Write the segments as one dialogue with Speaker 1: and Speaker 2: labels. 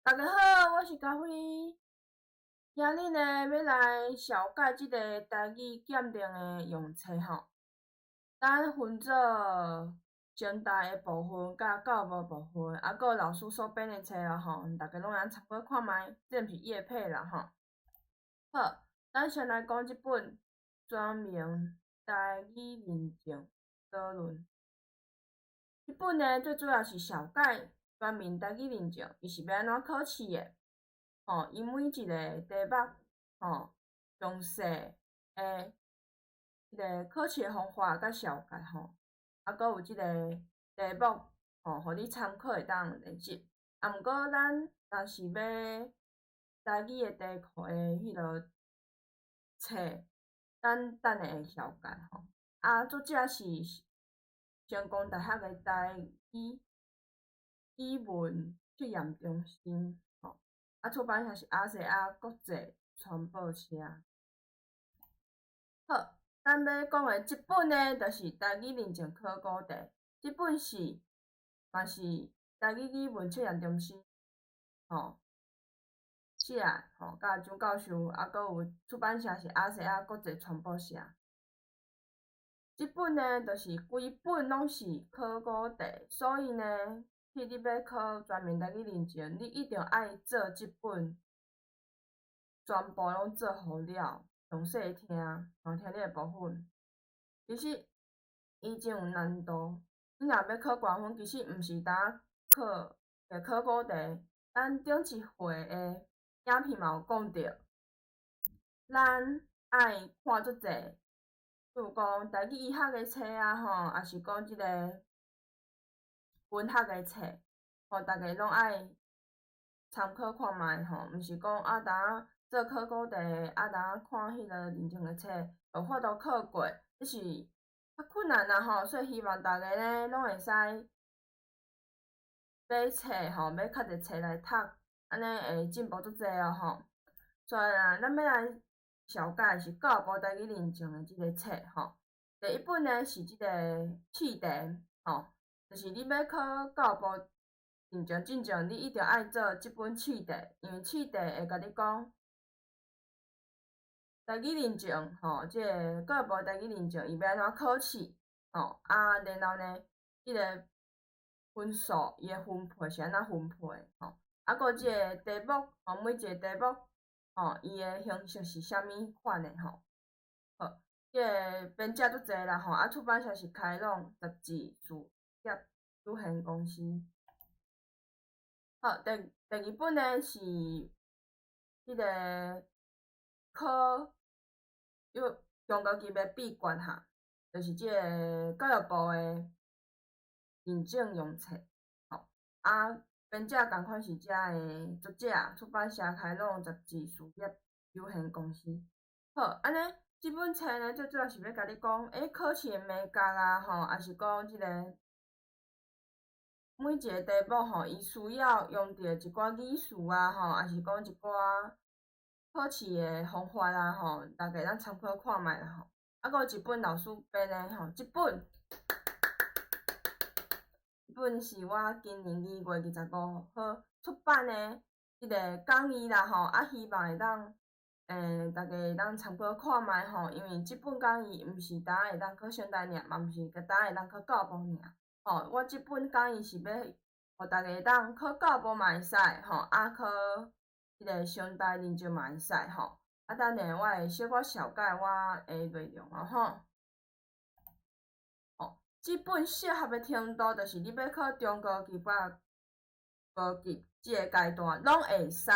Speaker 1: 大家好，我是佳慧。今日呢，欲來紹介這个台語檢定的用冊吼。咱分做成大的部分佮教育部部分，啊，閣有老師所編的冊啦吼，逐家攏會當參考看覓，這毋是業配啦吼。好，咱先來講這本全民台語認證導論。這本呢，最主要是紹介全民台語認證，伊是欲按怎考試的？吼，伊每一个題目，吼，詳細的彼个考試的方法佮紹介吼，啊，閣有這个題目，吼，予你參考會當練習。啊，毋過咱若是欲台語的題庫的彼落冊，咱等下會紹介吼。啊，作者是成功大學的台語語文測驗中心，吼，啊，出版社是亞細亞國際傳播社。好，咱欲講的這本呢，就是台語認證考古題。這本是嘛是台語語文測驗中心，吼，寫的吼，佮張教授，啊，閣有出版社是亞細亞國際傳播社。這本呢，就是規本攏是考古題，所以呢，去你欲考全民台語認證，你一定愛做這本，全部攏做好了，詳細聽，吼，聽你的部分。其實伊真有難度，你若欲考高分，其實毋是焦考考古題。咱頂一回的影片嘛有講著，咱愛看足濟，比如講台語醫學的冊啊，吼，抑是講這个文學的冊，吼，逐家攏愛參考看覓吼，毋是講啊，焦做考古題，啊，焦看彼个認證的冊，就有法度考過，這是較困難啦吼，所以希望逐家呢攏會使買冊吼，買較濟冊來讀，按呢會進步足濟哦吼。所以啊，咱欲來紹介的是教育部台語認證的這个冊吼。第一本呢是這个試題吼，就是你欲考教育部認證進前，你一定愛做這本試題，因為試題會共你講台語認證吼，這个教育部台語認證伊欲按怎考試吼，啊，然後呢，這个分數伊的分配是按怎分配吼，啊，閣這个題目吼，每一个題目吼，伊的形式是啥物款的吼。好，這个編者足濟啦吼，啊，出版社是開朗雜誌事業有限公司。好，第二本呢是彼个考有中高級的秘訣哈，就是這个教育部的認證用冊，吼，啊，編者仝款是遮的作者，出版社開朗雜誌事業有限公司。好，按呢，這本冊呢，最主要是欲共你講，考試的眉角啊，吼，抑是講這个每一个題目吼，伊需要用著一寡語詞啊，吼，抑是講一寡考試的方法啊，吼，逐家會當參考看覓啦，吼。啊，閣有一本老師編的吼，這本，這本是我今年2月25號出版的這个講義啦，吼，啊，希望會當，逐家會當參考看覓吼，因為這本講義毋是焦會當考成大爾，嘛毋是焦會當考教育部爾。吼，我這本講義是欲，予逐家會當考教育部嘛會使，吼，啊考彼个成大認證嘛會使，吼。啊，等下我會小可紹介我的內容哦，吼。吼，這本適合的程度，就是你欲考中高級佮高級這个階段，攏會使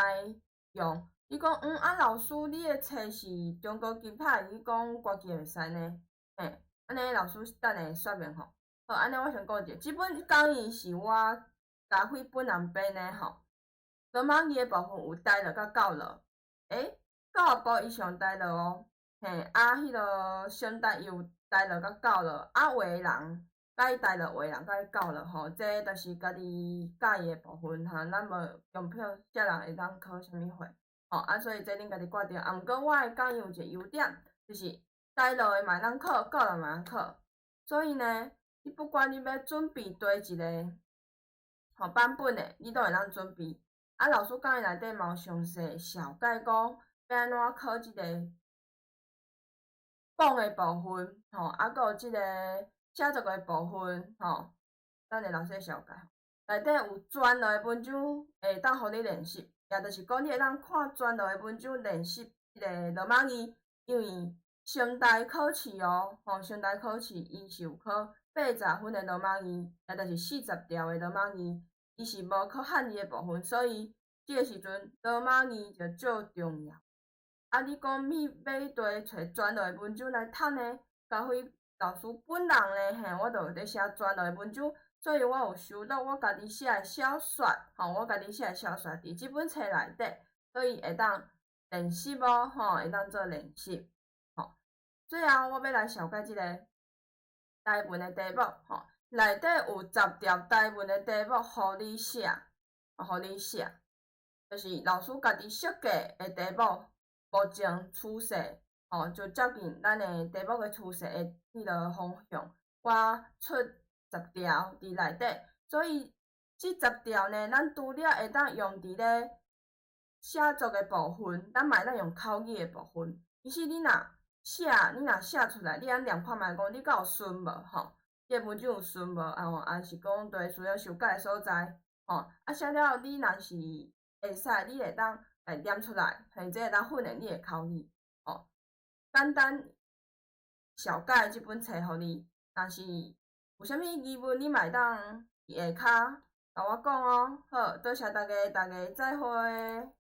Speaker 1: 用。你講，啊，老師，你的冊是中高級，還是你講高級會使呢？嘿，按呢老師等下說明吼。好，按呢我先講一下，這本講義是我佳慧本人編的吼。羅馬字的部分有台樂佮教樂，教育部伊上台樂哦，嘿，啊，彼落成大有台樂佮教樂，啊，有的人佮意台樂，有的人佮意教樂吼，這就是家己佮意的部分哈，咱無強迫啥人會當考啥物課，吼，啊，所以這恁家己決定。啊，毋過我的講義有一个優點，就是台樂的嘛會當考，教樂嘛會當考，所以呢，你不管你欲準備佗一个吼版本的，你都會當準備。啊，老師講義內底嘛有詳細紹介講欲按怎考這个講的部分，吼，啊，閣有這个寫作的部分，吼。等下老師會紹介。內底有全落的文章會當予你練習，也就是講你會當看全落的文章練習這个羅馬字，因為成大考試哦，吼，成大考試伊是有考80分的羅馬字，也就是40條的羅馬字，伊是無考漢字的部分，所以這个時陣羅馬字就足重要。啊，你講欲買地揣全落的文章來讀呢？交予老師本人呢，嘿，我就有佇寫全落的文章，所以我有收錄我家己寫的小說，吼，我家己寫的小說佇這本冊內底，所以會當練習哦，吼，會當做練習，吼。最後我欲來紹介這个台文的題目，吼，內底有10條台文的題目，予你寫，予你寫，就是老師家己設計的題目。目前趨勢，吼，就接近咱的題目的趨勢的彼落方向，我出十條佇內底，所以這十條呢，咱除了會當用佇咧寫作的部分，咱嘛會當用口語的部分。其實你若寫出來，你按念看覓講，你敢有順無？吼，你的文章有順無？啊，還是講對需要修改的所在？吼，啊，寫了後你若是會使，你會當來念出來，或者會當訓練你的口語，吼。簡單紹介這本冊予你，若是有啥物疑問，你嘛會當佇下跤共我講哦。好，多謝大家，大家再會。